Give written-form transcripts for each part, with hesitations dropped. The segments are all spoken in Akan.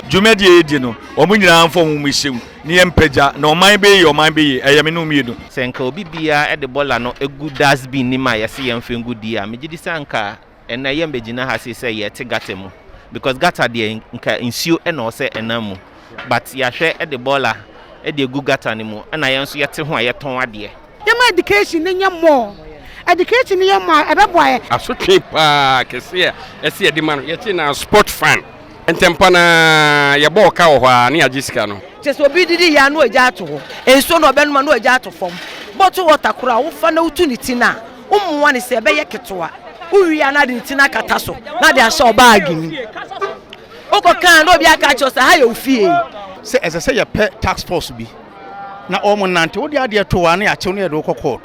Dwumadie a yɛdi no, wɔn nyinaa mfa wɔn mu nhyɛ mu na yɛmpagya na ɔman bɛyɛ yie, ɔman bɛyɛ yie, ɛyɛ me ne wo mmienu. Sɛ nka obi biara de bɔla no gu dustbin no mu a yɛse yɛmfa ngu deɛ a, megye di sɛ anka ɛnnɛ yɛmbɛgyina ha sei sɛ yɛte gutter mu because gutter deɛ nka nsuo na ɔsɛ ɛnam mu but yɛahwɛ de bɔla de agu gutter no mu ɛna yɛn nso yɛte ho a yɛtɔn adeɛ. Yɛma education no nyɛ more. Education no yɛ more a, ɛbɛboa yɛ. Asotwe paa kɛse a ɛsɛ yɛde ma no, yɛte no spot fund. Ntɛmpa no ara yɛbɔɔ ka wɔ hɔ ara na yɛagye sika no. Kyerɛ sɛ obi didi yɛ a na wagya ato hɔ, nsuo na ɔbɛnom a na wagya ato fam, bottle water koraa wofa na wotu ne ti no a, womoa no sɛ ɛbɛyɛ ketewa, wowie a na ade ne ti no akata so na ade ahyɛ wo baage mu. Wokɔka a na obi aka akyerɛ wo sɛ ha yɛ wo fie. Sɛ ɛsɛ sɛ yɛpɛ task force bi na wɔn nante, wode adeɛ to hɔ a na yɛakyew na yɛde wo kɔ court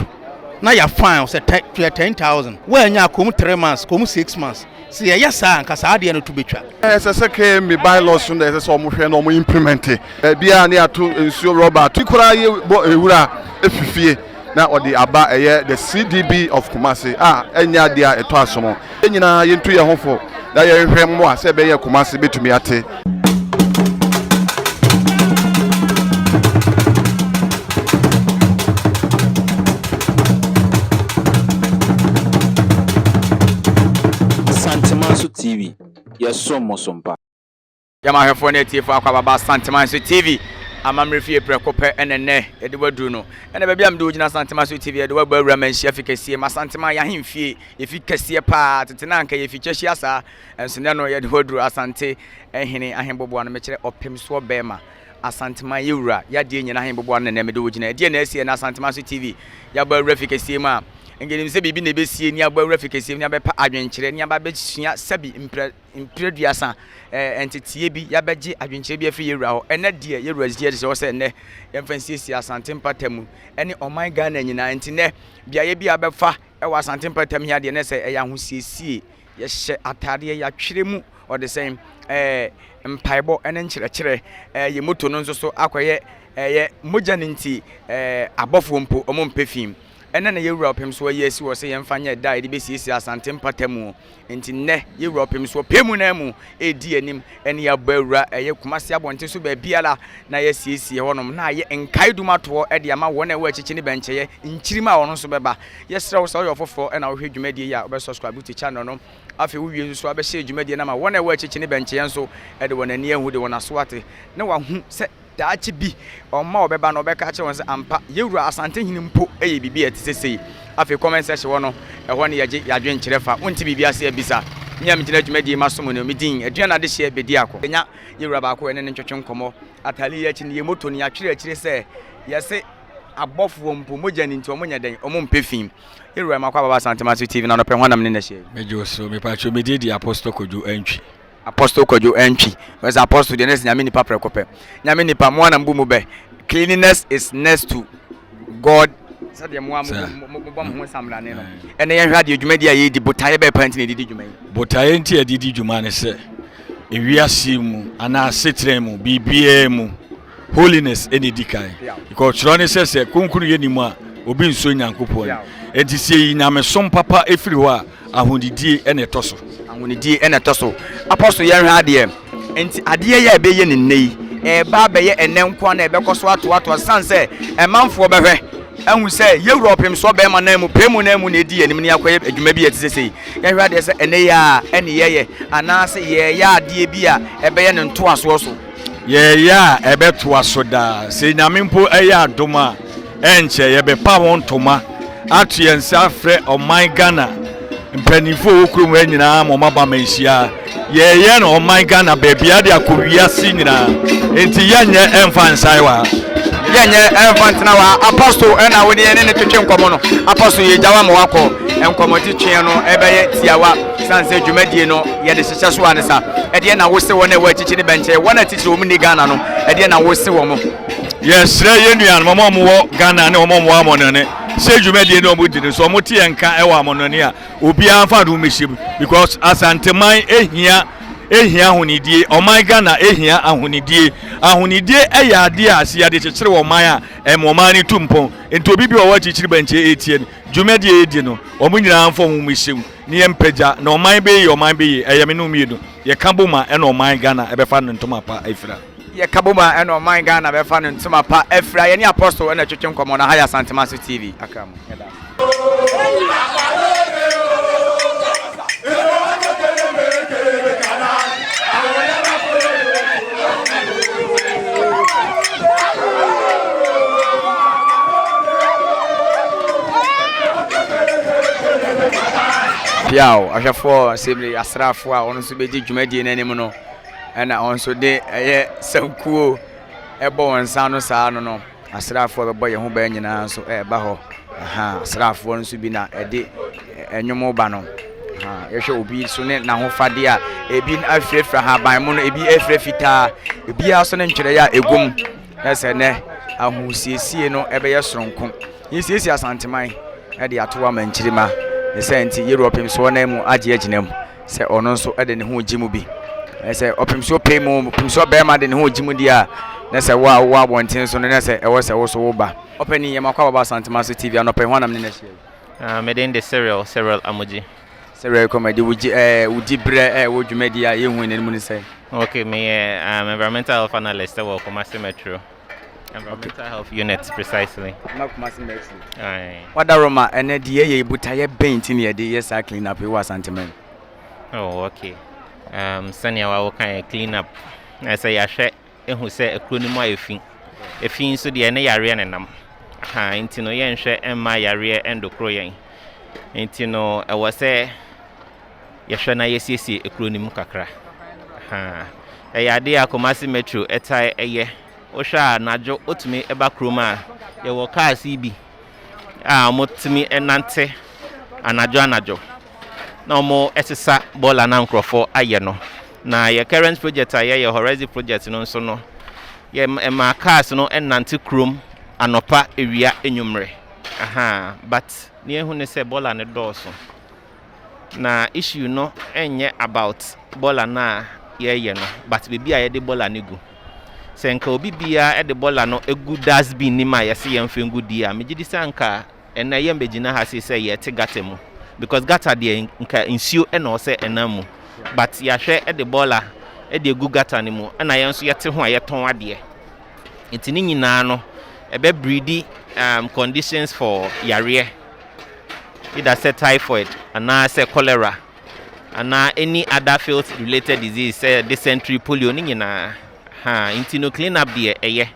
na yɛ fine wo sɛ tua 10,000, woannya a kɔ mu 3 months, kɔ mu 6 months. Sɛ yɛyɛ saa a, anka saa adeɛ no to bɛtwa. Ɛsɛ sɛ KMA bylaws no na ɛsɛ sɛ wɔhwɛ na wɔn implement. Baabiara ne ato nsuo rɔba ti koraa yɛ bɔ nwura efi fie na ɔde aba ɛyɛ the CDB of Kumasi a ɛnyɛ adeɛ a ɛtɔ asom. Yɛn nyinaa yɛntu yɛn ho fo na yɛnhwɛ mmoa sɛ ɛbɛyɛ Kumasi bɛtumi ate. Asantemanso TV, yɛsom mo so mpa. Yɛma ahwɛfoɔ ne atiefoɔ akɔ ababa Asantemanso TV amammerɛ fie prɛko pɛ ɛna nnɛ yɛde waduru no ɛna baabi a mede wogyina Asantemanso TV yɛde wabɔ awura manhyia fi kɛseɛ mu Asanteman yɛahemfie yɛfi kɛseɛ paa tete na anka yɛfi kyɛhyia saa ɛnso nnɛ no yɛde waduru Asante hene ahemboboa no mekyerɛ ɔpem soɔ bɛɛma Asanteman yɛwura yadeɛ nyina ahemboboa no na nnɛ mede wogyina ɛdeɛ na asi ɛna Asantemanso TV yɛabɔ awura fi kɛseɛ mu a nka nim sɛ biribi na ɛbɛsie ni abɔ awura fi kɛseɛ mu ni abɛpa adwenkyerɛ ni aba bɛsua sɛbi mprɛ mprɛduasa ɛɛ nteteɛ bi, yɛabɛgye adwenkyerɛ bi afiri yɛwura hɔ. Ɛnɛ deɛ yɛwura gye adi sɛ ɔsɛ ɛnɛ yɛmfa nsiesie Asante mpata mu ɛne ɔman Ghana nyinaa. Nti nɛ beaeɛ bi a bɛfa ɛwɔ Asante mpata mu hia deɛ nɛ sɛ ɛyɛ ahosiesie, yɛhyɛ ataadeɛ, yɛatwerɛ mu ɔde sɛn ɛɛ mpaebɔ ɛne nkyerɛkyerɛ ɛɛ yɛ moto no nso so akɔyɛ ɛyɛ mogya no nti ɛɛ abɔfoɔ mpo ɔmo mpɛ fi. Ɛnnɛ na yɛn Wura Ɔpemsoɔ ayi asi hɔ sɛ yɛmfa nyɛ da a yɛde bɛsiesie Asante mpata mu. Enti nnɛ, yɛn Wura Ɔpemsoɔ pɛ mu no mu redi yɛn anim ne yɛn abɔ awura ɛyɛ Kumasi abɔnten so baabiara na yɛasiesie hɔnom na ayɛ nkaedum atoɔ de ama wɔn a ɛwɔ akyikyi ne bɛnkyɛeɛ nkyirimma a wɔn nso bɛba. Yɛsrɛ wo sɛ woyɛ ɔfoforɔ na wohwɛ dwumadie yi a, wobɛ subscribe to channel no. Afei wowie nso so a, wobɛhyɛ dwumadie no ama wɔn a ɛwɔ akyikyi ne bɛnkyɛeɛ nso de wɔn ani ahu de wɔn aso ate na wɔahu sɛ Daakye bi, wɔn mma a wɔbɛba no, wɔbɛka akyerɛ wɔn sɛ, Ampa, yɛn wura Asantehene mpo yɛ biribi a ɛte sɛ sei. Afei comment section hɔ no, ɛhɔ no yɛgye yɛn adwenkyerɛ fa. Wonte biribi ase a, bisa. Me a megyina dwumadie yi maso mu no, me din, Aduan Adehyeɛ Bediako. Yɛanya yɛn wura baako a yɛne no ntwetwe nkɔmmɔ. Atare yi akyi no, yɛn moto no, yɛatwerɛ akyire sɛ, Yɛse abɔfoɔ mpo, mogya no nti, wɔnyɛ dɛn? Wɔmpɛ fi. Yɛn wura, makɔ Ababa Asantemaso TV no anɔpa yi, hwan na me ne no ahyia yi? Megye wo so. Mepakyɛw, me din de Apostle Kojo Antwi. Apostle Kwadwo Antwi, Wɛsɛ apostle deɛ na ɛsɛ nyame nipa prɛko pɛ. Nyame nipa mo ana mbu mo bɛ. Cleanliness is next to God. Sɛdeɛ mo a mobɔ mo ho nsamrane no. Ɛnɛ yɛnhwɛ adeɛ dwumadi a yɛredi botaeɛ bɛɛ paa nti na yɛde di dwuma yi. Botaeɛ nti a yɛde di dwuma ne sɛ ewiase mu anaa asetena mu biribiara mu holiness ɛna ɛdi kan because twerɛ ne sɛ sɛ kronkron yɛ ni mu a obi nso Nyankopɔn ni. Enti sɛ yɛyi nyamesom papa ɛfiri hɔ a Ahonidie na ɛtɔ so. Ahonidie na ɛtɔ so. Apostle yɛnhwɛ adeɛ. Nti adeɛ yi a ɛbɛyɛ no nnɛ yi, ɛreba abɛyɛ ɛnnɛ nko ara na ɛbɛkɔ so atoatoa so sane sɛ ɛmanfoɔ bɛhwɛ ahu sɛ yɛwura ɔpemsoɔ bɛrima nan mu, pɛ mu nan mu na ɛdi yɛn anim na yɛakɔyɛ adwuma bi a ɛte sɛ sei. Yɛnhwɛ adeɛ sɛ ɛnnɛ yi ara ɛne yɛyɛ anaasɛ yɛreyɛ adeɛ bi a ɛbɛyɛ no ntoasoɔ so. Yɛyɛ a ɛbɛtoa so daa. Sɛ Nyame mpo yɛ adom a, ɛnkyɛ yɛbɛpa ho ntoma ato yɛn nsa afrɛ ɔman Ghana mpaninfoɔ a ɛwɔ kurom ha nyinaa ma wɔaba manhyia. Yɛyɛ no ɔman Ghana baabiara de akɔ wiase nyinaa. Enti yɛnyɛ ɛmfa nsae wɔ ha. Yɛnyɛ ɛmfa ntena wɔ ha. Apostle ɛna wo ne yɛne no twetwe nkɔmmɔ no. Apostle yɛgya wo ama woakɔ. Nkɔmmɔtwetweɛ no ɛbɛyɛ tiawa sane sɛ dwumadie no yɛde hyehyɛ so ara ne sa. Ɛdeɛn na wose wɔn a ɛwɔ akyikyi ne bɛnkyɛe, wɔn a titire wɔn nni Ghana no, ɛdeɛn na wose wɔn? Yɛsrɛ yɛn nuanom, wɔn a wɔwɔ Ghana ne wɔn a wɔwɔ amɔnɔne sɛ dwumadie no a wɔdi no sɛ wɔte yɛn nka wɔ amɔnɔne a, obiara mfa ne ho mmɛhyɛ mu because Asanteman ehia ehia ahonidie, ɔman Ghana ehia ahonidie. Ahonidie yɛ adeɛ a sɛ yɛde kyekyere ɔman a, ɛma ɔman no tu mpɔn. Nti obi bi a ɔwɔ akyikyiri bɛnkyɛ etie no, dwumadie a yɛdi no, wɔn nyinaa mfa wɔn ho mmɛhyɛ mu. na yɛmpagya na ɔman bɛyɛ yie, ɔman bɛyɛ yie. Ɛyɛ me ne wo mmienu, yɛka bom a ɛna ɔman Ghana ɛbɛfa ne ntoma pa afira. Yɛka bom a ɛna ɔman Ghana bɛfa ne ntoma pa afira. Yɛne Apostle ɛna ɛtwetwe nkɔmmɔ na ha yɛ Asantemanso TV. Accra mu. Yɛda ase. Piaw, ahwɛfoɔ assembly asraafoɔ a wɔn nso bɛdi dwumadie no anim no ɛna wɔn nso de ɛyɛ sankuo ɛbɔ wɔn nsa ano saa no no. Asraafoɔ a wɔbɛbɔ yɛn ho ban nyinaa nso reba hɔ. Ahaa, asraafoɔ no nso bi na ɛde nnwom reba no. Ahaa, yɛhwɛ obi nso ne n'ahofadeɛ a ebi afirafira ahaban mono, ebi afira fitaa, ebiara nso ne ntwerɛeɛ a ɛgu mu. Na sɛ nnɛ ahosiesie no ɛbɛyɛ soronko. Yɛsiesie Asanteman de ato ama nkyirimma. Ne saa nti, Yɛwura Ɔpemsoɔ nan mu agye agyina mu. Sɛ ɔno nso de ne ho regye mu bi. Sɛ ɔpemsoɔ pɛi mu, ɔpemsoɔ barima de ne ho regye mu deɛ a, na sɛ wo a wowɔ abɔnten so no, na sɛ ɛwɔ sɛ wo so woba. Ɔpanin, yɛma kɔ ababa Asantemaso TV anɔpa yi, hwan na me ne no ahyia yi? Ah, me din de Cyril, Cyril Amogye. Cyril Kɔmadi, wo gye, eh, wo di berɛ eh, wɔ dwumadie a yɛhu no mu ne sɛn? Okay, meyɛ um, environmental health analyst wɔ Kumasi Metro. Environmental okay. Health Unit precisely. Ma Kumasi Metro. Aye. Wadaroma, ɛnɛ deɛ yɛ botaeɛ bɛn nti na yɛde yɛ saa clean up yi wɔ Asanteman? Oh, okay. Um, sɛnea wawo kan yɛ clean up. Na sɛ yɛahwɛ ehu sɛ ekuro no mu ayɛ fi. Efi nso deɛ ne yareɛ nenam. Ha, nti no yɛnhwɛ mma yareɛ ndokoro yɛn. Nti no ɛwɔ sɛ yɛhwɛ na yɛsiesie ekuro no mu kakra. Ha, ɛyɛ adeɛ a Kumasi Metro ɛtae ɛyɛ. Wohwɛ a anadwo wotumi ba kurom a, yɛwɔ cars yi bi a wɔtumi nante anadwo anadwo na wɔsesa bɔɔla na nkurɔfoɔ ayɛ no. Na yɛ current project a yɛyɛ Horizon project no nso no, yɛ cars no nante kurom anɔpa, awia, anwummerɛ. Aha, but nea ehu ne sɛ bɔɔla no dɔɔso. Na issue no nyɛ about bɔɔla no a yɛreyɛ no but baabi a yɛde bɔɔla no gu. Sɛ nka obi biara de bɔɔla no gu dustbin no mu a yɛse yɛmfa ngu deɛ a, megye di sɛ anka ɛnnɛ yɛmmɛgyina ha sei sɛ yɛrete gutter mu because gutter deɛ nka nsuo na ɛwɔ sɛ ɛnam mu but yɛahwɛ de bɔɔla de agu gutter no mu ɛna yɛn nso yɛte ho a yɛtɔn adeɛ. Nti ne nyinaa no ɛbɛ breedi um, conditions for yareɛ. either sɛ typhoid anaa sɛ cholera anaa any other filth related disease sɛ dysentery, polio ne nyinaa. Ha nti no clean up deɛ ɛyɛ.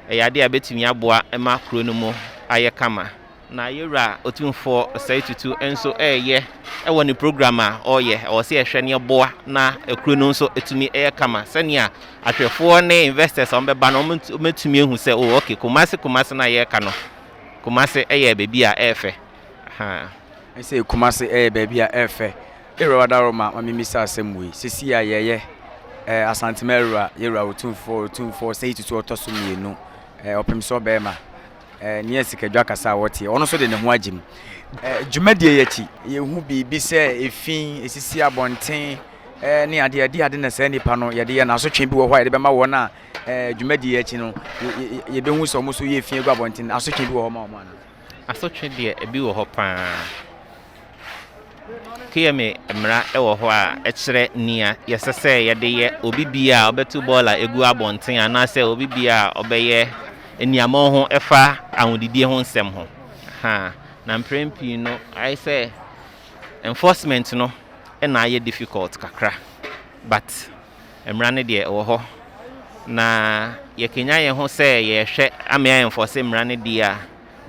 Ɛyɛ adeɛ a ɛbɛtumi aboa ma kuro no mu ayɛ kama. Na yɛwura Otumfoɔ Osei Tutu nso ɛreyɛ ɛwɔ ne program a ɔreyɛ. Ɛwɔ sɛ yɛhwɛ ne yɛboa na kuro no nso ɛtumi ɛyɛ kama sɛnea ahwɛfoɔ ne investors a wɔbɛba no wɔbɛtumi ahu sɛ oh okay Kumasi Kumasi no a yɛreka no Kumasi yɛ baabi a ɛyɛ fɛ. Ahaa. Ɛsɛ Kumasi yɛ baabi a ɛyɛ fɛ. Ewura Wadaroma ma memmisa asɛm wei. Sisi a yɛyɛ eh, Asantema Awura, Yɛwura Otumfoɔ, Otumfoɔ Osei Tutu ɔtɔ so mmienu, eh, Ɔpemsoɔ Bɛɛma, eh, nea Sikadwa kasa a wɔteɛ, ɔno nso de ne ho agye mu. Eh, dwumadie yi akyi, yɛhu biribi sɛ efi, esisi abɔnten, eh, ne adeɛ, ɛde ade na saa nnipa no yɛde yɛ no asotwe bi wɔ hɔ a yɛde bɛma wɔn a eh, dwumadie yi akyi no, yɛbɛhu sɛ wɔn nso yɛ fi agu abɔnten, asotwe bi wɔ hɔ ma wɔn anaa? Asotwe deɛ ebi wɔ hɔ paa. KMA mmara wɔ hɔ a ɛkyerɛ nea yɛsɛ sɛ yɛde yɛ obi biara a ɔbɛto bɔɔla egu abɔnten anaasɛ obi biara a ɔbɛyɛ aniammɔn ho ɛfa ahonidie ho nsɛm ho. Ha, na mprɛn pii no ayɛ sɛ enforcement no na ayɛ difficult kakra but Mmara no deɛ ɛwɔ hɔ, na yɛkanyan yɛn ho sɛ yɛrehwɛ ama yɛ enforce mmara no deɛ a,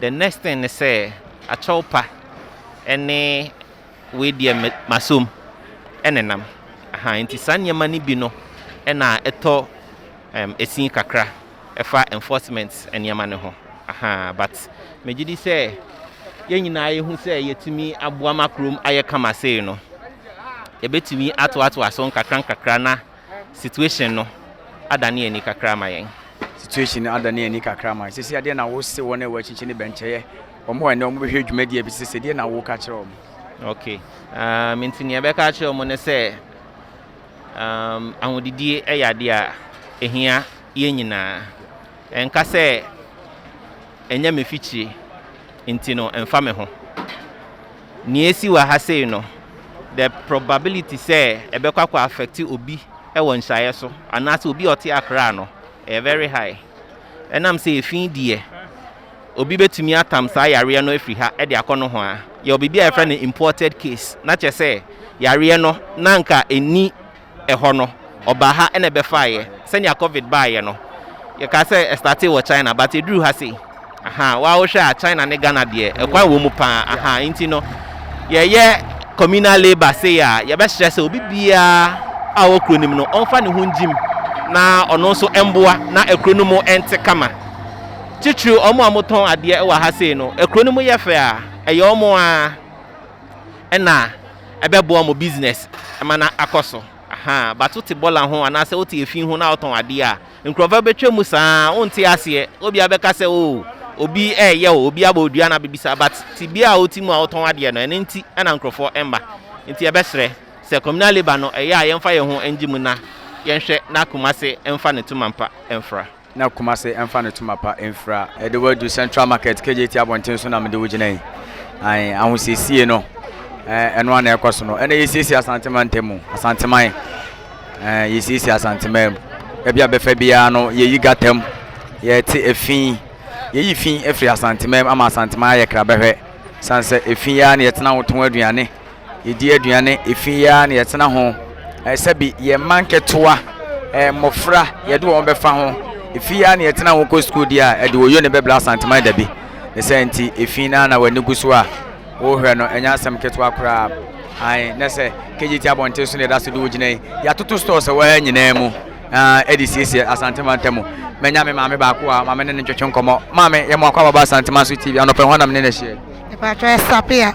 the next thing ne sɛ akyɛw pa ne wei deɛ masom ɛnenam. Aha, nti saa nneɛma no bi no ɛna ɛtɔ um, ɛsin kakra ɛfa enforcement nneɛma no ho. Aha, but megye di sɛ yɛn nyinaa yɛhu sɛ yɛtumi aboa ma kurom ayɛ kama sei no, yɛbɛtumi atoatoa so nkakra nkakra na situation no adane ani kakra ama yɛn. Situation no adane ani kakra ama yɛn. Sisi adeɛ na wose wɔn a ɛwɔ akyinkyini ne bɛnkyɛeɛ, wɔn a ɛnɛ wɔn bɛhwɛ dwumadie bi sisi deɛ na woka kyerɛ wɔn? Okay, um, nti nea ɛbɛka akyerɛ wɔn ne sɛ um, ahodidie yɛ adeɛ a ɛhia yɛn nyinaa. Ɛnka sɛ ɛnyɛ me fikyire nti no ɛmfa me ho. Nea esi wɔ ha sei no, the probability sɛ ɛbɛkɔ akɔ affect obi wɔ nhyɛeɛ so anaasɛ obi a ɔte Accra no, ɛyɛ very high. Ɛnam sɛ efi deɛ, obi bɛtumi atam saa yareɛ no afiri ha de akɔ nohoa. Yɛwɔ biribi a yɛfrɛ no imported case, na kyerɛ sɛ yareɛ no na anka ɛnni ɛhɔ no, ɔbaa ha na ɛbɛfaeɛ. Sɛnea covid baeɛ no, yɛkaa sɛ ɛstartee wɔ China but ɛduruu ha sei. Aha, waa wohwɛ a China ne Ghana deɛ ɛkwan wɔ mu paa. Aha, nti no yɛyɛ communal labour sei a, yɛbɛsrɛ sɛ obi biara a ɔwɔ kuro no mu no ɔmfa ne ho ngyim na ɔno nso mboa na kuro no mu nte kama. Titiriw wɔn a wɔtɔn adeɛ wɔ ha sei no, kuro no mu yɛ fɛ a, ɛyɛ wɔn ara na ɛbɛboa wɔn business ma no akɔ so. Ahaa, but wote bɔla ho anaasɛ wote efi ho na wotɔn adeɛ a, nkurɔfoɔ bɛtwa mu saa, wonte aseɛ. Obiara bɛka sɛ, oh, obi reyɛ o, obi abɔ dua na abɛbisa, but tebea a wote mu a wotɔn adeɛ no, ɛno nti na nkurɔfoɔ mma. Nti yɛbɛsrɛ sɛ communal labour no, ɛyɛ a yɛmfa yɛn ho ngye mu na yɛnhwɛ na Kumasi mfa ne toma mpa mfra. Na Kumase mfa ne toma pa mfira. Yɛde wo adu Central Market, KJT abɔnten so na mede wo gyina yi. Ae, ahosiesie no, ɛno ara na ɛkɔ so no. Ɛna yɛsiesie Asante mantam mu, Asanteman. Ɛɛ, yɛsiesie Asanteman mu. Baabi a bɛfa biara no, yɛyi gata mu, yɛte efi, yɛyi fi afiri Asanteman mu ama Asanteman ayɛ krabɛhwɛ. Sane sɛ efi yi ara na yɛtena ho tɔn aduane. Yɛdi aduane, efi yi ara na yɛtena ho. Sɛbi yɛn mma nketewa, mmɔfra, yɛde wɔn bɛfa ho. Efi yi ara na yɛtena ho kɔ sukuu deɛ a, ɛde oyo na ɛbɛbrɛ Asanteman dabi. Ne saa nti, efi no ara na w'ani gu so a worehwɛ no, ɛnyɛ asɛm ketewa koraa. Ae, na sɛ KJT abɔnten so na yɛda so de wo gyina yi, yɛatoto stores a ɛwɔ ha nyinaa mu de siesie Asante mantam mu. Manya me maame baako a maame ne no ntwetwe nkɔmmɔ. Maame, yɛ mo akɔ ababa Asanteman so TV, anɔpa yi hwan na me ne no ahyia yi? Mepatwɔ Esther Appiah.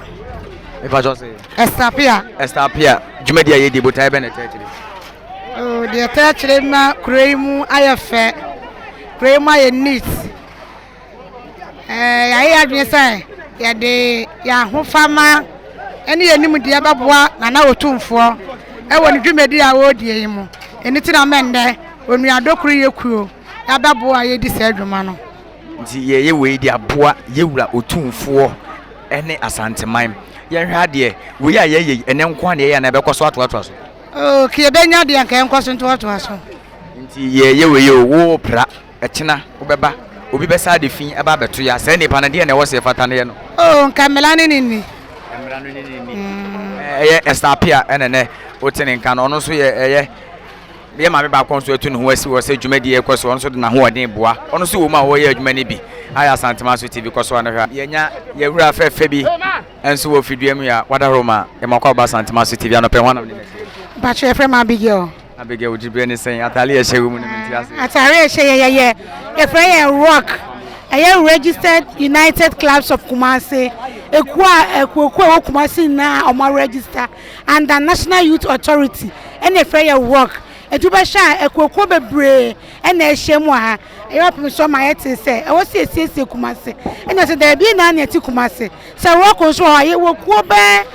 Mepatwɔ se. Esther Appiah. Esther Appiah, dwumadi a yɛdi botaeɛ bɛn na ɛtɛ akyire? Oh, deɛ ɛtɛ akyire ma kuro yi mu ayɛ fɛ, kuro yi mu ayɛ neat. Ɛɛ yɛayɛ adwene sɛ yɛde yɛn ahofama ne yɛn nimdeɛ bɛboa Nana Otumfoɔ ɛwɔ ne dwumadi a ɔredie yi mu. Ɛno ti na mɛ nnɛ Onuadɔ Koro Yɛ Kuo yɛabɛboa yɛdi saa adwuma no. Nti yɛyɛ wei de aboa yɛwura Otumfoɔ ne Asanteman. Yɛnhwɛ adeɛ, wei a yɛyɛ yi, ɛnɛ nko ara na yɛyɛ anaa ɛbɛkɔ so atoatoa so? Oh, ka yɛbɛnya deɛ anka ɛnkɔ so ntoatoa so. Nti yɛyɛ wei o, worepra, ɛkyena wobɛba, obi bɛsa ade fi ɛba abɛto yɛ a, saa nipa no deɛ na ɛwɔ sɛ yɛfata no yɛ no? Oh, nka mmara ne ne nni. Mmara no ne ne nni. Ɛyɛ Esther Appiah ɛna ɛnɛ wote ne nka no, ɔno nso yɛ ɛyɛ. Yɛn maame baako nso atu ne ho asi hɔ sɛ dwumadi a ɛkɔ so, ɔno nso de n'ahoɔden boa. Ɔno nso wɔ mu a ɔreyɛ adwuma no bi. Ayɛ Asantema so TV kɔ so a na hwɛ a. Yɛanya yɛn wura fɛfɛ bi nso wɔ fidua mu yi a wada hɔ ma yɛn akɔ aba Asantema so TV anɔpɛ. Hwan na mene no ahyia? Mpakyɛ yɛfrɛ me Abigail. Abigail, wo diberɛ ne sɛn? Ataare a ɛhyɛ wo mu no mente ase. Ataare a ɛhyɛ yɛ yɛyɛ yɛfrɛ yɛn rock. Ɛyɛ Registered United Clubs of Kumasi. Ekuo a akuokuo a ɛwɔ Kumasi nyinaa a wɔn aregister. under National Youth Authority ɛna ɛfrɛ yɛ work nti wobɛhwɛ a akuokuo bebree ɛna ahyia mu wɔ ha ɛyɛ ɔpem so ɔma yɛtee sɛ ɛwɔ sɛ yɛsiesie Kumasi ɛna sɛ daabi yɛn nyinaa na yɛte Kumasi sɛ work nso wɔ hɔ a yɛwɔ kuo bɛyɛ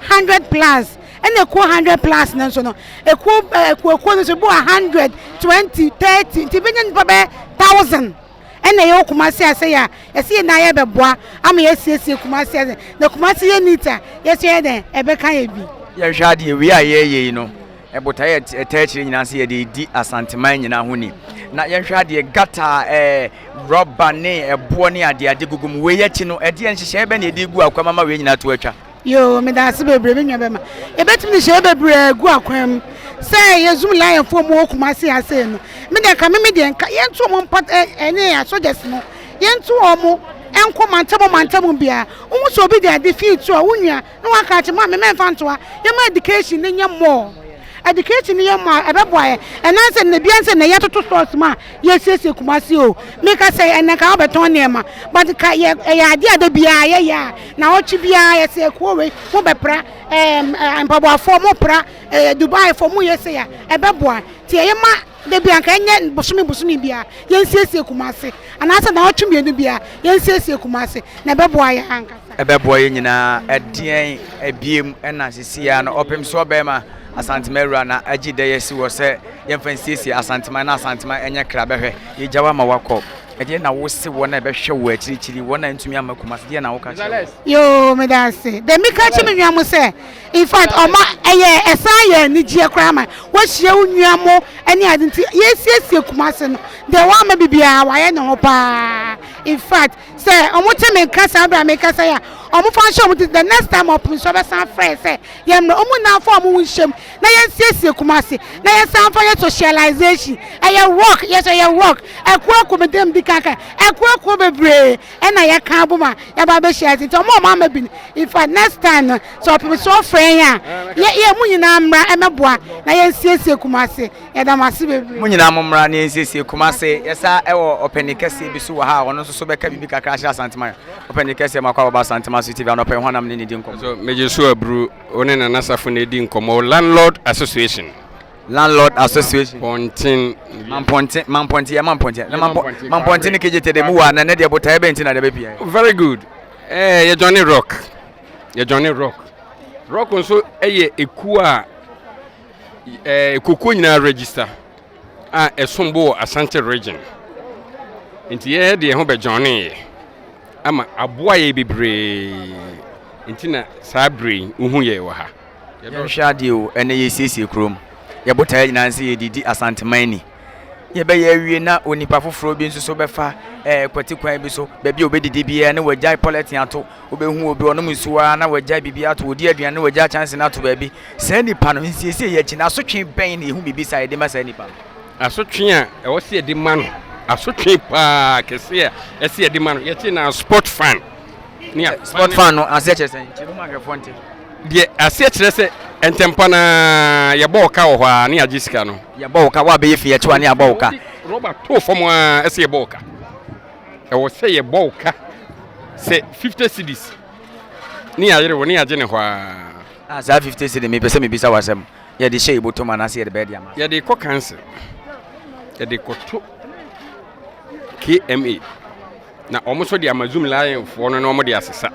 100 plus ɛna kuo 100 plus no nso no ekuo akuokuo no nso bi wɔ 100 20 30 nti bɛnya nipa bɛyɛ 1000 Ɛna yɛwɔ Kumasi ase yi a, yɛse yɛn nyinaa yɛbɛboa ama yɛasiesie Kumasi ase. Na Kumasi yɛ neat a, yɛso yɛyɛ dɛn? Ɛbɛka yɛn bi. Yɛhwɛ adeɛ wei a yɛreyɛ yi no, botaeɛ a ɛtaa akyire nyinaa sɛ yɛde redi Asanteman nyinaa ho ni. Na yɛnhwɛ adeɛ gata a rɔba ne ɛboɔ ne adeade gugu mu. Wei akyi no, ɛdeɛ nhyehyɛeɛ bɛn na yɛde regu akwam ama wei nyinaa to atwa? Yoo, meda ase bebree me nua bɛma. Yɛbɛtumi de hyɛɛ bebree agu akwan mu sɛ yɛ zoom lion foɔ mu wɔ Kumasi ha sei no. Me deɛ nka me me deɛ nka yɛnto wɔn mpa ɛne asogya's no yɛnto wɔn nkɔ mantam mantam biara. Wohu sɛ obi de ade fii to a wo nua na waka akyerɛ maame mɛmfa nto ha. Yɛma education no nyɛ more. Education no yɛ more a ɛbɛboa yɛn. Ɛnam sɛ nnɛ biara sɛ nnɛ yɛtoto stores mu a yɛsiesie Kumasi o. Meka sɛ ɛnnɛ nka wobɛtɔn nneɛma but nka yɛ ɛyɛ adeɛ a da biara yɛyɛ a naawɔtwe biara yɛsɛ akuo wei mo bɛpra ɛɛm mpaboafoɔ mo pra ɛɛ Dubaifoɔ mo yɛ sei a ɛbɛboa. Nti ɛyɛ ma da biara nka ɛnyɛ bosome bosome biara yɛnsiesie Kumasi anaasɛ naawɔtwe mmienu biara yɛnsiesie Kumasi na ɛbɛboa yɛn ankasa. Ɛbɛboa yɛn nyinaa. Ɛdeɛn ɛbiem ɛna sisi ara no ɔpem soɔ bɛrima Asanteman awura na agye da yi asi hɔ sɛ yɛmfa nsiesie Asanteman na Asanteman ɛnyɛ kra bɛhwɛ. Yɛgya wo ama woakɔ. Ɛdeɛn na wose wɔn a ɛbɛhwɛ wo akyirikyiri, wɔn a ɛntumi amma Kumasi, deɛn na woka kyerɛ wɔn? Yoo meda ase. Deɛ meka kyerɛ me nua mo sɛ in fact ɔma ɛyɛ ɛsan yɛ anigyeɛ koraa ma woahyia wo nua mo ɛne ade nti yɛsiesie Kumasi no deɛ wamma bibiara wayɛ ne ho paa in fact sɛ ɔmo te me nka saa berɛ a mekasa yi a ɔmo fa nhyɛ ɔmo ti the next time ɔpem so ɔbɛsan frɛ sɛ yɛmmrɛ ɔmo nyinaa mfa ɔmo ho nhyɛm na yɛnsiesie Kumasi na yɛnsan mfa yɛ socialization ɛyɛ work yɛsɛ ɛyɛ work ɛkuo akuo me dɛm di kan kan ɛkuo akuo bebree ɛna yɛka abom a yɛba abɛhyia ase nti ɔmo a ɔmo ama bi no in fact next time no sɛ ɔpem so ɔfrɛ yɛn a yɛ yɛ mo nyinaa mmra ɛmɛboa na yɛnsiesie Kumasi yɛda mo ase bebree. Mo nyinaa mo mmra na yɛnsiesie Kumasi yɛsa ɛwɔ ɔpɛni kɛseɛ bi so wɔ ha a ɔno nso so bɛka biribi kakra akyerɛ Asanteman ɔpɛni kɛseɛ mo akɔ ababa Asanteman so TV anɔpa yi hwanam ne ne di nkɔmmɔ. So megye so aburu Wo ne Nana Safo na edi nkɔmmɔ. Landlord Association. Landlord Association. Pɔnten. Mampɔnten, Mampɔnten, yɛ Mampɔnten. Na Mampɔnten, Mampɔnten ne KJT de mu wa na ne deɛ botaeɛ bɛn ti na de bɛpia. Very good. Eh, yɛ Johnny Rock. Yɛ Johnny Rock. Rock nso yɛ ekuo a eh, ekuokuo nyinaa register a ɛsom bo wɔ Ashanti region. Nti yɛ deɛ ho bɛ johnny yɛ. Ama aboa yɛ bebree nti na saa bere yi wohu yɛ wɔ ha. Yɛnhwɛ adeɛ o, ɛnɛ yɛresiesie kurom. Yɛn botaeɛ nyinaa ne sɛ yɛdidi Asanteman ni. Yɛbɛyɛ awie na onipa foforɔ bi nso so bɛfa ɛɛ kwati kwan bi so, baabi a ɔbɛdidi biara na wagyae pɔlɛten ato. Wobɛhu obi ɔnom nsuo ara na wagyae biribi ato, ɔdi aduane na wagyae kyɛnse no ato baabi. Saa nipa no, nsiesie yɛ akyi no, asotwe bɛn na yɛhu biribi saa yɛde ma saa nipa no? Asotwe a ɛwɔ sɛ yɛde ma no, asotwe paa kɛse a ɛsɛ yɛde ma no, yɛte na sport fan. Ne a sport fan no aseɛ kyerɛ sɛn? Kyerɛ mu ma ahwɛfoɔ nte. Deɛ aseɛ kyerɛ sɛ ntɛmpa na yɛbɔ wo ka wɔ hɔ a ne yɛagye sika no. Yɛbɔ wo ka, woabɛyɛ fie akyi wa ne yɛabɔ wo ka. Rɔba too fam a ɛsɛ yɛbɔ wo ka. Ɛwɔ sɛ yɛbɔ wo ka sɛ 50 cedis ne yɛayere wo ne yɛagye ne hɔ a. Ah, saa 50 cedis mepɛ sɛ mebisa wo asɛm. Yɛde hyɛ yɛ bɔtɔ mu anaasɛ yɛde bɛyɛ de ama? Yɛde kɔ council. Yɛde kɔto KMA. Na wɔn nso de ama Zoom Lion foɔ no na wɔn de asesa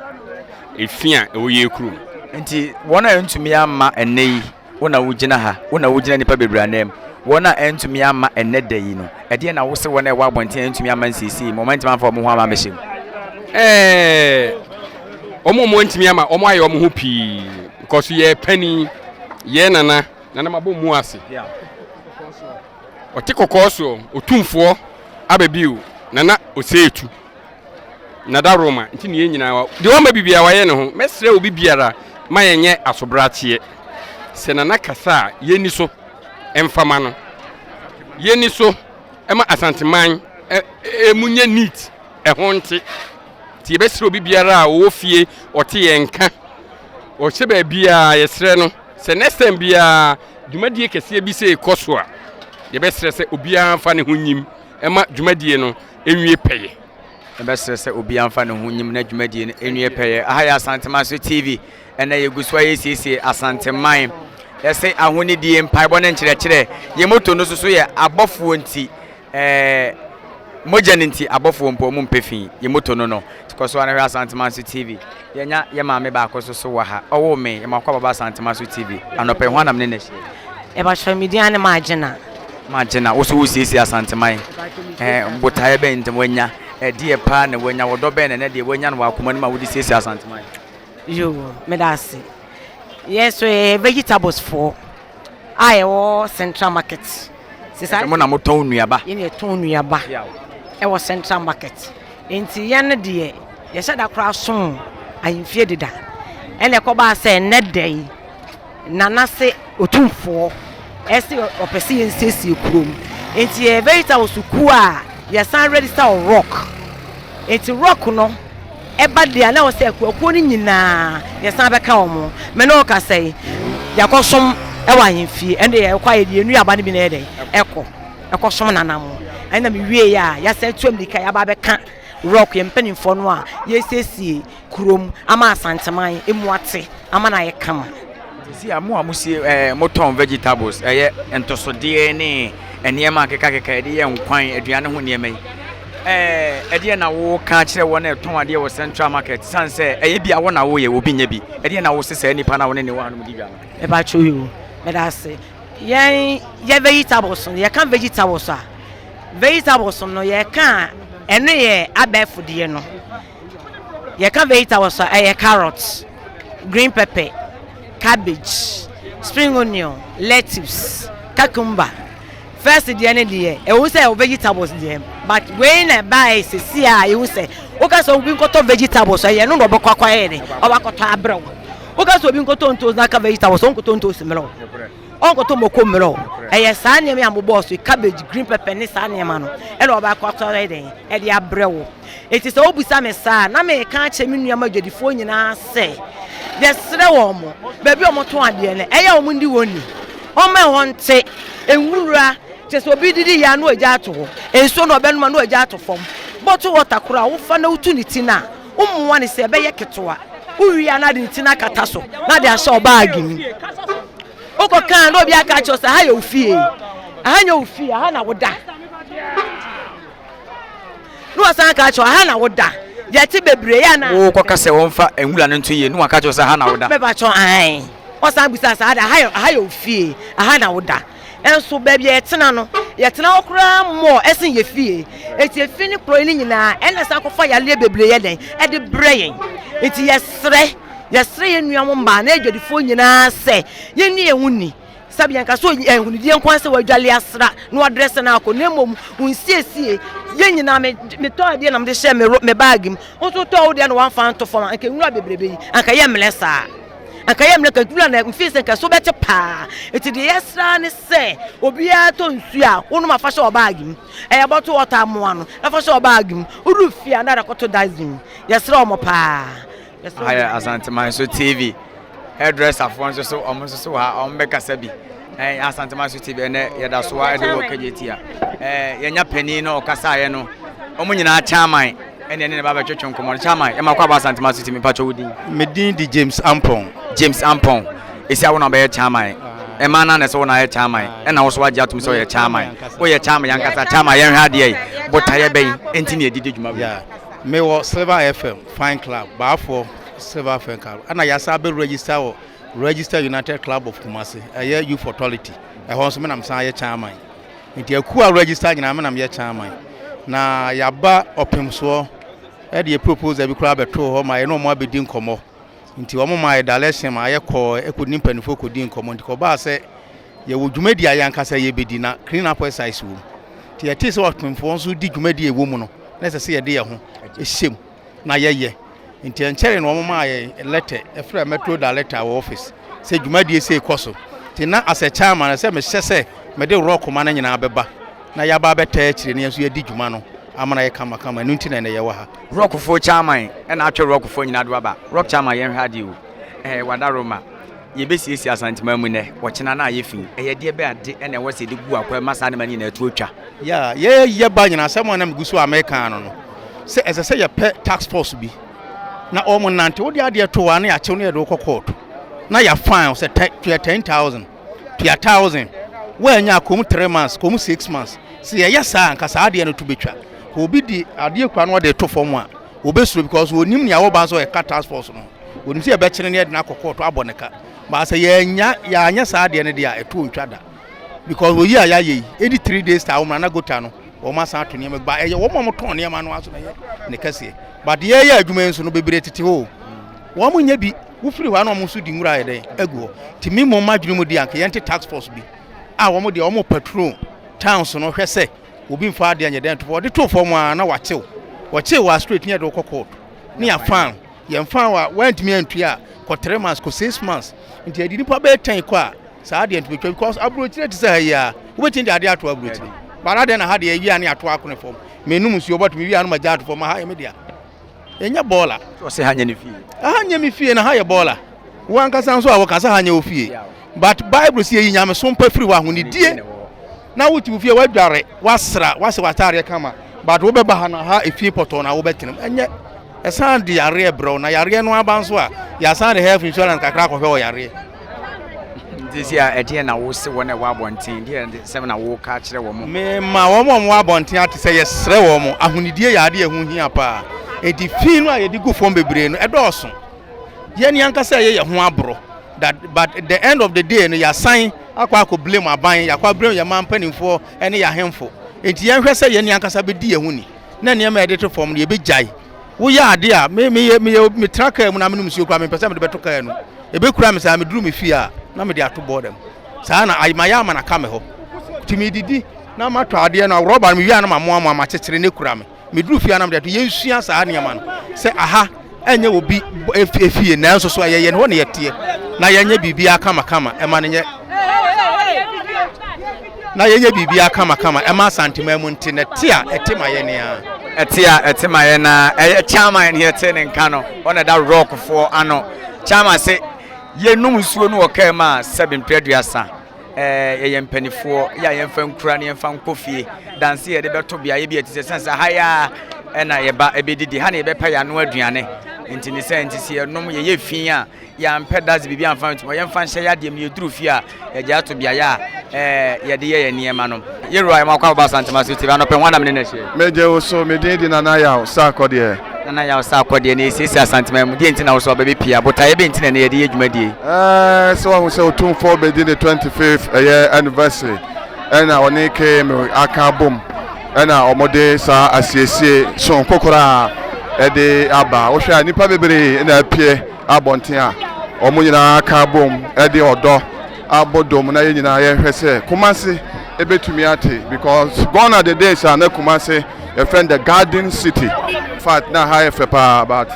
efi a ɛwɔ yɛ kurom. Nti wɔn a ɛntumi amma ɛnnɛ yi, wo na wogyina ha, wo na wogyina nnipa bebree ananmu. Wɔn a ɛntumi amma ɛnnɛ da yi no, ɛdeɛn na wose wɔn a ɛwɔ abɔnten a ɛntumi amma nsiesie mu, wɔn antumi amfa wɔn ho amma ammɛhyɛ mu? Ɛɛ, wɔn a wɔn antumi amma, wɔn ayɛ wɔn ho pii, because yɛ panin. Yɛ nana, nana mabɔ mu ase. Ɔte kɔkɔɔ soɔ, otumfoɔ aba bio, nana Oseetu. Nada Roma, nti ne yɛn nyinaa wa. Deɛ wama biribiara wayɛ ne ho. Mɛsrɛ obi biara ma yɛnyɛ asobrakyeɛ. Sɛ nana kasa a, yɛnni so mfa ma no. Yɛnni so ma Asanteman emu nyɛ neat, ɛho nte. Nti yɛbɛsrɛ obi biara a ɔwɔ fie, ɔte yɛn nka. Ɔhyɛ baabiara yɛsrɛ no sɛ next time biara dwumadie kɛseɛ bi sɛ ɛkɔ so a yɛbɛsrɛ sɛ obiara mfa ne ho nyim ɛma dwumadie no ɛnwie pɛyɛ. Yɛbɛsrɛ sɛ obiara mfa ne ho nyim na dwumadie no ɛnwie pɛyɛ. Aha yɛ Asantemaso TV ɛnɛ yɛgu so a yɛsiesie Asanteman. Yɛse ahonidie, mpaebɔ ne nkyerɛkyerɛ. Yɛn moto no nso so yɛ abɔfoɔ nti Ɛɛ mogya no nti abɔfoɔ mpo ɔmo mpɛ fi yɛ moto no no nti kɔ so ara na hwɛ Asantemanso TV yɛnya yɛ maame baako nso so wɔ ha ɔwoo me yɛ makɔ ababa Asantemanso TV anɔpa yi hwan na me ne no ahyia yi? Mepakyɛw me din ane Magyena. Magyena wo so wo siesie Asanteman ɛɛ botaeɛ bɛn nti wanya ɛdeɛ paa na wanya ɔdɔ bɛn na ɛnɛ deɛ wanya no wɔ akoma no mu a wode siesie Asanteman? Yoo meda ase yɛ so yɛyɛ vegetables foɔ a yɛwɔ central market. Sɛ mo na motɔn nnuaba. Yɛn na yɛtɔn nnuaba ɛwɔ central market. Nti yɛn no deɛ yɛhyɛ da koraa som ahemfie deda. Ɛna ɛkɔbaa sɛ nnɛ da yi Nana se otumfoɔ ɛse ɔpɛ sɛ yɛnsiesie kurom. Nti yɛyɛ vegetables kuo a yɛsan register wɔ rock. Nti rock no ɛba deɛ a na ɛwɔ sɛ akuakuo no nyinaa yɛsan bɛka wɔn ho. Me ne wo kasa yi, yɛakɔsom wɔ ahemfie, ɛnde yɛkɔ a yɛde yɛn nnuaba no bi na ɛyɛ dɛn? Ɛkɔ, ɛkɔsom nana mo. Ɛna mewieeɛ a, yɛasan atu ammirika yɛaba abɛka rock, yɛn mpanimfoɔ no a yɛresiesie kurom ama Asanteman emu ate ama no ayɛ kama. Sisi a mo a mosie ɛɛ motɔn vegetables ɛyɛ ntosodeɛ ne nneɛma akekakeka yɛde yɛ nkwan aduane ho nneɛma yi ɛɛ ɛdeɛ na woka kyerɛ wɔn a ɛtɔn adeɛ wɔ central market san sɛ ɛyɛ bi a wɔn na woyɛ obi nyɛ bi ɛdeɛ na wose saa nipa na wɔne ne wɔ hanom di dwa no. Mepakyɛw yi o meda ase yɛn yɛ vegetables no yɛka vegetables a vegetables no yɛka a. Ɛno yɛ abɛɛfo deɛ no. Yɛka vegetables a, ɛyɛ carrot, green pepper, cabbage, spring onion, lettuce, cucumber. First deɛ ne deɛ, ɛwɔ sɛ ɛwɔ vegetables deɛ, but wei na ɛbaeɛ sɛsi a yɛhu sɛ woka sɛ obi nkɔtɔ vegetables a, ɛyɛ no na ɔbɛkɔ akɔyɛ dɛn, ɔbɛkɔtɔ abrɛ wo. Woka sɛ obi nkɔtɔ ntoos na aka vegetables, ɔnkɔtɔ ntoos mmerɛ wo. Ɔnkɔtɔ moko mmerɛ wo. Ɛyɛ saa nneɛma yi a mobɔɔ so yi, cabbage, green pepper ne saa nneɛma no, ɛna ɔbɛkɔ akɔtɔ ayɛ dɛn, ɛde abrɛ wo. Enti sɛ wobisa me saa a, na mereka akyerɛ me nuanom adwadifoɔ nyinaa sɛ, yɛsrɛ wɔn, baabi a wɔtɔn adeɛ no, ɛyɛ a wɔnni wɔn ni. Wɔmma ɛhɔ nte, nwura, kyerɛ sɛ obi didi yɛ a na wagya ato hɔ, nsuo na ɔbɛnom a na wagya ato fam, bottle water koraa a wofa na wotu ne ti no a, wommoa no sɛ ɛbɛyɛ ketewa. Wowie a na ade ne ti no akata so na ade ahyɛ wo baage mu. Wokɔka a na obi aka akyerɛ wo sɛ ha yɛ wo fie, aha nyɛ wo fie, aha na woda. Na wasan aka akyerɛ wo, aha na woda. Yɛte bebree yɛ ana. Wokɔka sɛ wɔmfa nwura no nto yie na waka akyerɛ wo sɛ aha na woda. Mepakyɛw ae. Ɔsan bisa sɛ ada aha yɛ aha yɛ wo fie, aha na woda. Nso baabi a yɛtena no, yɛtena hɔ koraa more ɛsen yɛ fie. Enti efi ne korɔ yi ne nyinaa ɛna ɛsan kɔfa yareɛ bebree yɛ dɛn ɛde brɛ yɛn. Enti yɛsrɛ, yɛsrɛ yɛn nua mo mmaa ne adwadifoɔ nyinaa sɛ yɛnni yɛn ho ni. Sɛbi yɛnka sɛ ahonidie nko ara sɛ wadwale asra na wadrɛse no akɔ na mmom wo nsiesie. Yɛn nyinaa me metɔ adeɛ na mede hyɛ me me baage mu. Wo nso wotɔɔ wo deɛ na wamfa anto fam a, anka nwura bebrebe yi anka yɛmmrɛ saa. Anka yɛmmrɛ anka nwura na mfii sɛ nka so bɛte paa. Nti deɛ yɛsrɛ ara ne sɛ obiara tɔ nsuo a wonom a fa hyɛ wo baage mu. Ɛyɛ bottle water amoa no na fa hyɛ wo baage mu. Woduru fie a na de akɔto dustbin mu. Yɛsrɛ wɔn paa. Ha yɛ Asanteman so TV. Hairdresser foɔ nso so wɔn nso so wɔ ha wɔn bɛkasa bi. Ɛn Asanteman so TV ɛnɛ yɛda so a ɛde wɔ Kejetia. Ɛɛ yɛnya panin na ɔkasaeɛ no wɔn nyinaa chairman ɛne ɛne ne ba bɛtwetwe nkɔmmɔ no. Chairman yɛma kɔ aba Asanteman so TV mpakyɛ wo din. Me din di James Ampong. James Ampong. Esi a wo na ɔbɛyɛ chairman. Ɛmaa na na ɛsɛ wo na ayɛ chairman. Ɛna wo so wagye atom sɛ ɔyɛ chairman. Woyɛ chairman yankasa chairman yɛnhwɛ adeɛ yi. Botaeɛ bɛn nti na yɛdidi dwuma wei? Yeah. Mewɔ Silver FM Fine Club, Baafoɔ Silver FM Club, ɛna yɛasan abɛ register wɔ Register United Club of Kumasi, ɛyɛ Youth Authority, ɛhɔ nso me na mesan yɛ chairman. Nti akuo a register nyinaa me na meyɛ chairman. Na yɛaba ɔpemsoɔ ɛde yɛ proposal bi koraa bɛtoo hɔ ma yɛne wɔn abɛdi nkɔmmɔ. Nti wɔn maa yɛ direction ma yɛkɔɔ ɛkɔ ne mpanimfoɔ kɔdi nkɔmmɔ. Nti kɔbaa sɛ yɛwɔ dwumadi a yɛn ankasa yɛbɛdi na clean up exercise wɔ mu. Nti yɛtee sɛ ɔpemfoɔ nso di dwumadi a ɛwɔ mu no, na ɛsɛ sɛ yɛde yɛn ho hyɛ mu na yɛyɛ. Nti ɛnkyɛree na wɔmaa yɛn lɛtɛ ɛfrɛ Metro Director wɔ office sɛ dwumadie sei kɔ so. Nti na as a chairman ɛsɛ mehyɛ sɛ mede rock ma no nyinaa bɛba na yɛaba abɛtaa akyire na yɛn nso yɛadi dwuma no ama no ayɛ kamakama. Ɛno nti na ɛnɛ yɛwɔ ha. Rockfoɔ chairman ɛna atwe rockfoɔ nyinaa de aba. Rock chairman yɛnhwɛ adeɛ o. Ɛɛ Wadaroma. Yɛbɛsiesie Asanteman mu nnɛ, ɔkyena na ayɛ fi. Ɛyɛ deɛ bɛn ade na ɛwɔ sɛ yɛde gu akwan ma saa nneɛma no nyinaa atu atwa? Yeah, yɛ yɛ ba nyina asɛm a na megu so a meka ano no sɛ ɛsɛ sɛ yɛpɛ task force bi na wɔn nante wode adeɛ to hɔ a na yɛakyew na yɛde wokɔ court na yɛ fine sɛ tua 10,000 tua 1,000 woanya kɔm 3 months kɔm 6 months sɛ yɛyɛ saa anka saa adeɛ no to bɛtwa obi di adeɛ kura na ɔde to fam a wɔbɛsuro because wɔnim nea wɔba nso ɛka task force no Wɔnim sɛ yɛbɛkyere no yɛde no akɔ kɔɔto abɔ ne ka. But sɛ yɛanya yɛanyɛ saa adeɛ no deɛ a ɛtoɔ ntwa da. Because oyi a yɛayɛ yi, ɛdi three days time wɔn na gota no wɔn asan ato nneɛma ba ɛyɛ wɔn a wɔtɔn nneɛma no aso na ɛyɛ ne kɛseɛ. But yɛyɛ adwuma yi nso no bebree tete hɔ o. Wɔn nyɛ bi wofiri hɔ a na wɔn nso di nwura ayɛ dɛn agu hɔ. Nti me mmom m'adwene mu deɛ anka yɛnte task force bi a wɔn deɛ wɔn patrol towns no hwɛ sɛ obi mfa adeɛ nyɛ dɛn to fam. Wɔde too fam a na wakyew. Wɔkyew wɔ straight ne yɛde wokɔ court ne yɛafan. Yɛmfa wo a woantumi antua a kɔ three months kɔ six months nti yɛde nipa bɛyɛ ten kɔ a saa deɛ ntumi twa because aburokyire te sɛ ha yi a wobɛtumi de adeɛ ato aburokyire but adɛn na ha deɛ awia ne ato akone fam menum nsuo bɔtumi wia no magya ato fam ha yɛ me dea ɛnyɛ bɔɔla. Ɔsɛ ha nyɛ ne fie. Ha nyɛ me fie na ha yɛ bɔɔla. Wo ankasa nso a wɔka sɛ ha nyɛ wo fie. But Bible sɛ yɛyi nyamesom pa firi hɔ ahonidie na wote wo fie woadware woasra woasɛ w'ataadeɛ kama but wobɛba ha na ha efie pɔtɔɔ na wobɛtena mu ɛnyɛ ɛsan de yareɛ brɛ wo na yareɛ no aba nso a yɛasan de health insurance kakra akɔhwɛ wɔ yareɛ. Nti si a ɛdeɛ na wo se wɔn a ɛwɔ abɔnten deɛ sɛm na woka kyerɛ wɔn. Mema wɔn a wɔwɔ abɔnten ate sɛ yɛsrɛ wɔn ahonidie yɛ adeɛ ɛho hia paa enti fi no a yɛde gu fam bebree no ɛdɔɔso yɛn ankasa ɛyɛ yɛn ho aborɔ that but the end of the day no yɛasan akɔ akɔ blame aban yɛakɔ blame yɛn man mpanimfoɔ ne yɛn ahemfo enti yɛnhwɛ sɛ yɛn ankasa bɛdi yɛn ho ni. na nneɛma a yɛde to fam no yɛbɛgyae. Woyɛ ade a, me meyɛ meyɛ metra kaa mu na menom nsuo koraa mempɛ sɛ mede bɛto kaa no. Ɛbɛkura me saa meduru me fie a na mede ato bɔɔda mu. Saa na mayɛ ama no aka me hɔ. Nti medidi na matɔ adeɛ no rɔba no mewie a na mamoamoa makyekyere na ɛkura me. Meduru fie a na mede ato. Yɛnsua saa nneɛma no sɛ aha ɛnyɛ obi efie nanso so ɛyɛ yɛn hɔ na yɛteɛ na yɛnyɛ biribiara kamakama ɛma no nyɛ na yɛnyɛ biribiara kamakama ɛma Asanteman mu nte na ɛte a ɛte ma yɛn a. Ɛte a ɛte ma yɛn a ɛyɛ chairman ne yɛte ne nka no ɔna ɛda rockfoɔ ano chairman se yɛnum nsuo no wɔ kaa mu a sɛbe mprɛ aduasa ɛɛ yɛyɛ mpanifoɔ yɛ a yɛmfa nkura ne yɛmfa nkɔ fie danse yɛde bɛto beaeɛ bi a ɛte sɛ sɛn sɛ ha yɛ a ɛna yɛba ɛbɛdidi ha na yɛbɛpɛ yɛano aduane nti ne sɛ nti sɛ yɛnom yɛyɛ fi a Yɛampɛ dadze biribi amfa anto mu, yɛmfa nhyɛ yɛn adeɛ mu na yɛduru fie a, yɛgye ato beaeɛ a ɛɛ yɛde yɛ yɛn nneɛma no. Yɛwura yɛn akɔ ababa Asantema so TV anɔpɛ hwan na mene no ahyia yi? Megye wo so, me din de Nana Yaw Sarkodie. Nana Yaw Sarkodie, na yɛsiesie Asantema mu, deɛ nti na wo so aba bɛpie a, botaeɛ bɛn nti na ɛnɛ yɛde yɛ dwumadie yi? Ɛɛ sɛ wahu sɛ Otumfoɔ bɛdi ne 25th ɛyɛ anniversary ɛna ɔne KMA aka abom ɛna wɔde saa asiesie sononko koraa ɛde aba. Wohwɛ a nnipa bebree na apue abɔnten a wɔn nyinaa ka abom de ɔdɔ abɔ dom na yɛn nyinaa yɛhwɛ sɛ Kumasi ebetumi ate because gone are the days a na Kumasi yɛfrɛ no the garden city fact na ha yɛ fɛ paa but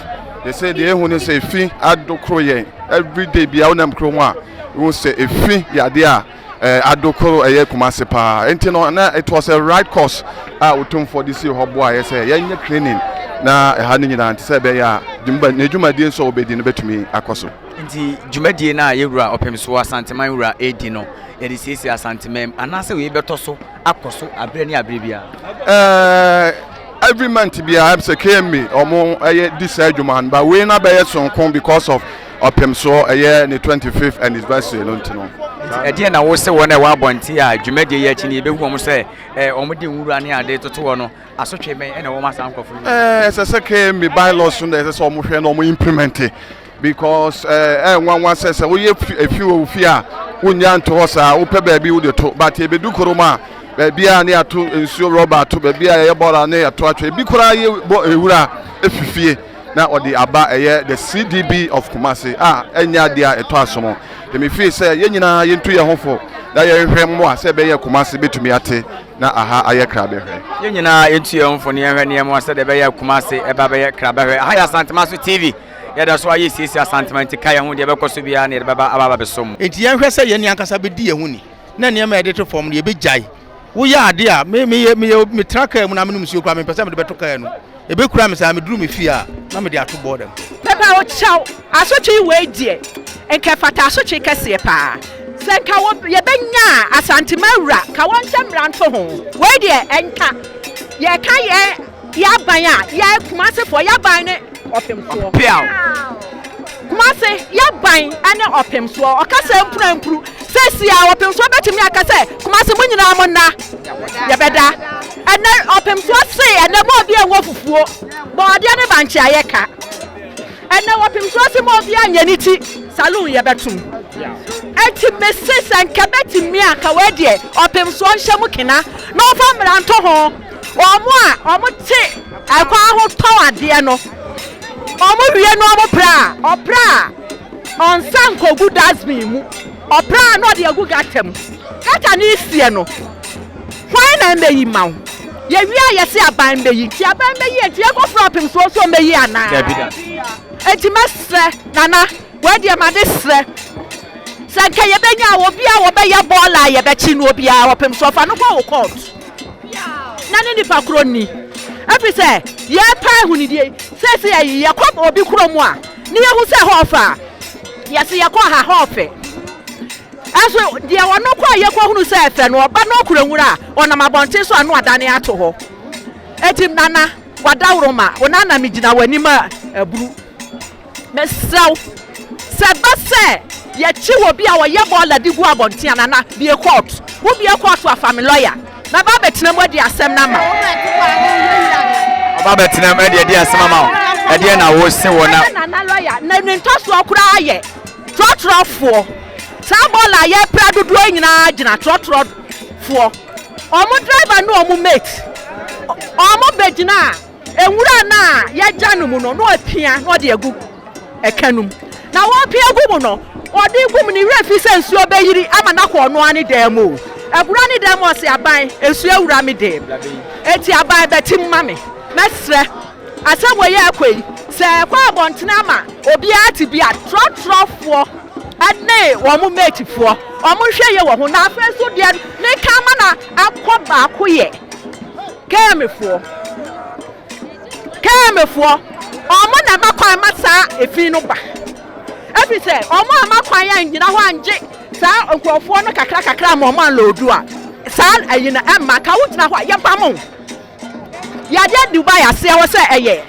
they say deɛ ehu ne sɛ efi adokoro yɛn everyday bia wonam kurom a ehu sɛ efi yɛ adeɛ a eh, adokoro ɛyɛ Kumasi paa nti no na it was a right course a Otumfoɔ de sii hɔ boa yɛ sɛ yɛnyɛ training na ɛha no nyinaa nti sɛ ɛbɛyɛ a ne dwumadie nso a wɔbɛdi no bɛtumi akɔ so. Nti dwumadie no a yɛwura Ɔpemsoɔ Asanteman wura ɛredi no yɛde siesie Asanteman mu anaasɛ wei bɛtɔ so akɔ so aberɛ ne aberɛ biara? Eh, every month biara sɛ KMA ɔmo ɛyɛ di saa adwuma no ba wei no abɛyɛ sonko because of Ɔpem soɔ ɛyɛ ne 25th anniversary no nti no. Nti ɛdeɛn na wose wɔn a ɛwɔ abɔnten a dwumadie yi akyi no yɛbɛhu wɔn sɛ eh, wɔn de nwura ne ade toto hɔ no, asotwe bɛn ɛna ɛwɔ ma saa nkurɔfo no? Eh, ɛsɛ sɛ KMB bylaws no na ɛsɛ sɛ wɔn hwɛ na wɔn implement because eh, ɛyɛ nwanwa sɛ sɛ woyɛ efi wɔ wo fie a wonnya nto hɔ saa wopɛ baabi wode to but ebedu kurom a baabi a ne yɛato nsuo rɔba ato baabi a yɛyɛ bɔɔla ne yɛato atwa ebi koraa yɛ bɔ ewura efi fie na ɔde aba ɛyɛ the CDB of Kumasi a ɛnyɛ adeɛ a ɛtɔ asom. Nti me feel sɛ yɛn nyinaa yɛntu yɛn ho fo na yɛnhwɛ mmoa sɛ ɛbɛyɛ Kumasi bɛtumi ate na aha ayɛ krabɛhwɛ. Yɛn nyinaa yɛntu yɛn ho fo na yɛnhwɛ nneɛma sɛdeɛ ɛbɛyɛ Kumasi ɛba bɛyɛ krabɛhwɛ. Aha yɛ Asantemaso TV. Yɛda so ayɛ siesie Asantema nti ka yɛn ho deɛ ɛbɛkɔ so biara na yɛde bɛba aba abɛso mo. Enti yɛnhwɛ sɛ yɛn ankasa bɛdi yɛn ho ni na nneɛma a yɛde to fam no yɛbɛgyae. Woyɛ ade a, me meyɛ meyɛ metra kaa mu na menom nsuo koraa mempɛ sɛ mede bɛto kaa no mu. Ɛbɛkura me saa meduru me fie a na mede ato bɔɔda mu. Mepa wo kyɛw, asotwe wei deɛ nka ɛfata asotwe kɛseɛ paa. Sɛ nka wɔ yɛbɛnya a Asantema wura ka wɔnhyɛ mmara nto ho. Wei deɛ ɛnka yɛka yɛn yɛaban a yɛ Kumasefoɔ yɛaban ne ɔpemsoɔ. Piaw. Kumase yɛaban ne ɔpemsoɔ. Ɔkasa mpurampuru. Seesei a ɔpemsoɔ bɛtumi aka sɛ Kumase mo nyinaa mo nna yɛbɛda. Ɛnɛ ɔpemsoɔ se ɛnɛ mo obi ɛnwɔ fufuo bɔɔdeɛ ne bankye ayɛ ka. Ɛnɛ ɔpemsoɔ se mo obi anyɛ ne ti saloon yɛbɛtom. Enti mese sɛ nka bɛtumi a ka wei deɛ ɔpemsoɔ nhyɛ mu kena na ɔmfa mmara nto ho. Wɔn a wɔte ɛkwan ho tɔn adeɛ no wɔn wie no wɔn pra a ɔpra a ɔnsa nkɔgu dustbin mu ɔpra a na ɔde agu gutter mu. Gutter no resie no Hwan na ɛmɛyi ma wo? Yɛwie a yɛse aban mmɛyi nti aban mmɛyi nti yɛnkɔfrɛ ɔpemsoɔ nso ɔmmɛyi anaa? Dabi da. Nti mɛsrɛ Nana wei deɛ made srɛ sɛ nka yɛbɛnya a obi a wɔbɛyɛ bɔɔla a yɛbɛkye no obiara ɔpemsoɔ fa no kɔ wo court na ne nipa korɔ nni ɛfiri sɛ yɛpɛ ahunidie yi seesei ayi yɛkɔ obi kuro mu a ne yɛhu sɛ hɔ ɔfɛ a yɛse yɛkɔ ha hɔ ɔfɛ Nanso deɛ ɔno kɔ a yɛkɔhunu sɛ ɛfɛ no, ɔba na ɔkura nwura a, ɔnam abɔnten so a na wadane ato hɔ. Enti Nana, w'adaworoma, wo nana megyina w'anim a aburu. Mesrɛ wo, sɛ ɛba sɛ yɛkye obi a ɔyɛ bɔɔla de gu abɔnten a, Nana, bue kɔɔto. Wobue kɔɔto a, fa me lɔya. Mɛba abɛtena mu adi asɛm no ama wo. Ɔba abɛtena mu de adi asɛm ama wo. Ɛdeɛn na wose wɔ na. Mɛyɛ Nana lɔya, na ne ntɔsoɔ koraa yɛ trɔtrɔfoɔ. Saa bɔɔla a yɛpra dodoɔ yi nyinaa gyina trɔtrɔfoɔ, wɔn driver ne wɔn mate. Wɔn bɛgyina a, nwura no a yɛagya no mu no, na wɔapia na wɔde agu ɛka no mu. Na wɔpia gu mu no, wɔde gu mu ne werɛ fi sɛ nsuo bɛyiri ama no akɔ ɔno ara ne dan mu o. Awura ne dan mu ɔse aban, nsuo awura me dan mu. Enti aban bɛte mu ma me. Mɛsrɛ, asɛm wei a ɛkɔ yi, sɛ ɛkɔ abɔntene ama obiara ate bi a, trɔtrɔfoɔ ne wɔn matefoɔ, wɔn nhwɛ yie wɔ ho. Na afei nso deɛ meka ama no akɔ baako yɛ KMfoɔ. KMfoɔ, wɔn na ɛma kwan ma saa efi no ba. Ɛfiri sɛ wɔn amma kwan annyina hɔ angye saa nkurɔfoɔ no kakra kakra ama wɔn anloodu a, saa ayi no ɛmma. Ka wogyina hɔ a, yɛbam wo. Yɛde Dubai aseɛ hɔ sɛ ɛyɛ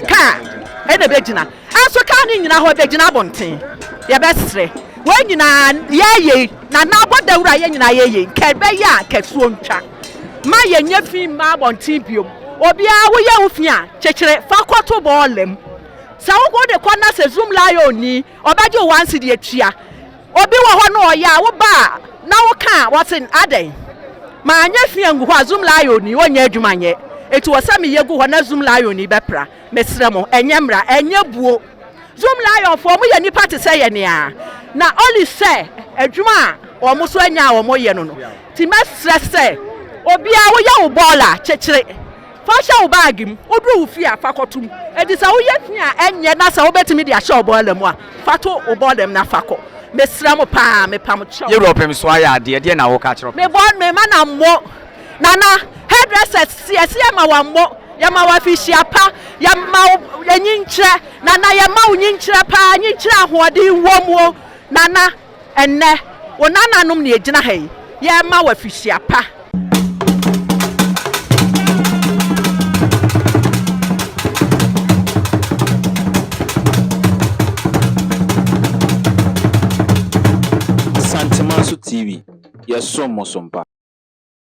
kaa ɛna ɛbɛgyina. Nso kaa no nnyina hɔ, ɛbɛgyina abɔnten. Yɛbɛsrɛ. Wei nyinaa yɛyɛ yi, Nana abɔ dawuro a yɛn nyinaa yɛyɛ yi, nka ɛbɛyɛ a nka asuo ntwa. Ma yɛnyɛ fi mma abɔnten biom. Obiara woyɛ wo fi a, kyekyere fa kɔto bɔɔla mu. Sɛ wo wode kɔ na sɛ Zoom Lion ni, ɔbɛgye wo one cedi atua. Obi wɔ hɔ na ɔyɛ a, woba a na woka a, wɔse adɛn? Manyɛ fi angu hɔ a, Zoom Lion ni, ɔnyɛ adwuma nyɛ. Enti wɔ sɛ meyɛ gu hɔ na Zoom Lion ni bɛpra. Mesrɛ mo, ɛnyɛ mmara, ɛnyɛ buo. Zoom Lion foɔ, wɔyɛ nnipa te sɛ yɛn ara. Na only sɛ adwuma a wɔn nso anya a wɔyɛ no no. Nti mɛsrɛ sɛ obiara woyɛ wo bɔɔl a, kyekyere. Fa hyɛ wo baage mu. Woduru wo fie a, fa kɔto mu. Enti sɛ woyɛ fi a ɛnyɛ na sɛ wobɛtumi de ahyɛ wo bɔɔla mu a, fa to wo bɔɔla mu na fa kɔ. Mesrɛ mo paa, mepa mo kyɛw. Yɛwura ɔpem so ayɛ adeɛ, deɛ na woka kyerɛ ɔpem so? Mebɔ mema no ammo. Nana, hairdressers, yɛse yɛma wo ammo, yɛma wo afihyia pa, yɛma wo nyinkyerɛ. Nana, yɛma wo nyinkyerɛ paa, nyinkyerɛ ahoɔden wɔ mu o. Nana. Ɛnnɛ, wo nananom na egyina ha yi, yɛrema wo afihyia pa. Santemanso TV, yɛsom mo so mpa.